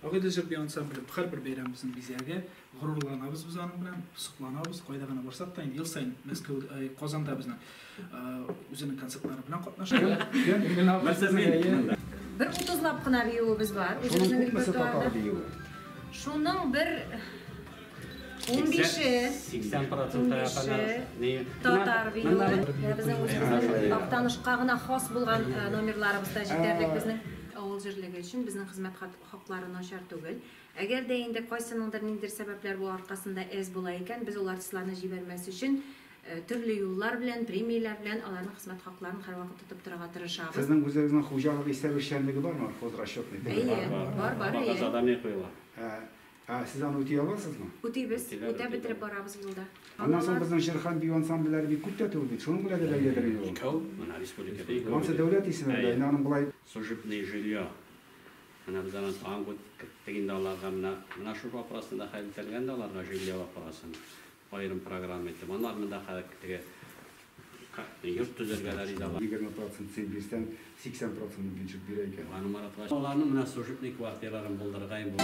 Агыйдел җыр бию ансамбле һәрбер бәйрәмебезнең бизәге. Горурланабыз без аның белән, сокланабыз. Кайда гына барсак та, инде ел саен Мәскәү, Казанда безнең үзенең концертлары белән катнаша. Бер утызлап кына биюебез бар. Шуның күпмесе татар биюе? Шуның бер 15-е 80% татар биюе. Безнең үзебезнең Актанышка гына хас булган номерларыбыз да җитәрлек безнең. Авыл җирлеге өчен безнең хезмәт хаклары начар түгел. Әгәр дә инде кайсыныңдыр ниндидер сәбәпләр бу аркасында әз була икән, без ул артистларны җибәрмәс өчен төрле юллар белән, премияләр белән аларның хезмәт хакларын һәрвакыт тотып торырга тырышабыз. Сезнең үзегезнең хуҗалык исәп эшчәнлеге бармы? Хозрасчетный. Әйе, бар, бар, әйе. Задание куела. Ә сез аны үти аласызмы? Үтибез, үтәп бетереп барабыз елда. Аннан соң безнең җыр һәм бию ансамбльләре бик күп тә түгел бит. Шуның белән дә бәйледер инде ул. Икәү, менә республикада икәү. Ансы дәүләт исеме белән, инде аның болай. Служебное жилье. Менә без аны тагын керттек инде аларга. Менә, менә шул вопросны да хәл ителгән дә аларга жилье вопросын. Аерым программа итеп. Алар монда хәзер теге йорт төзергәләр иде алар. 20 процент син бирсәң, 80 процентын бюджет бирә икән. Аны Маратка. Аларның менә служебный квартираларын булдырырга инде.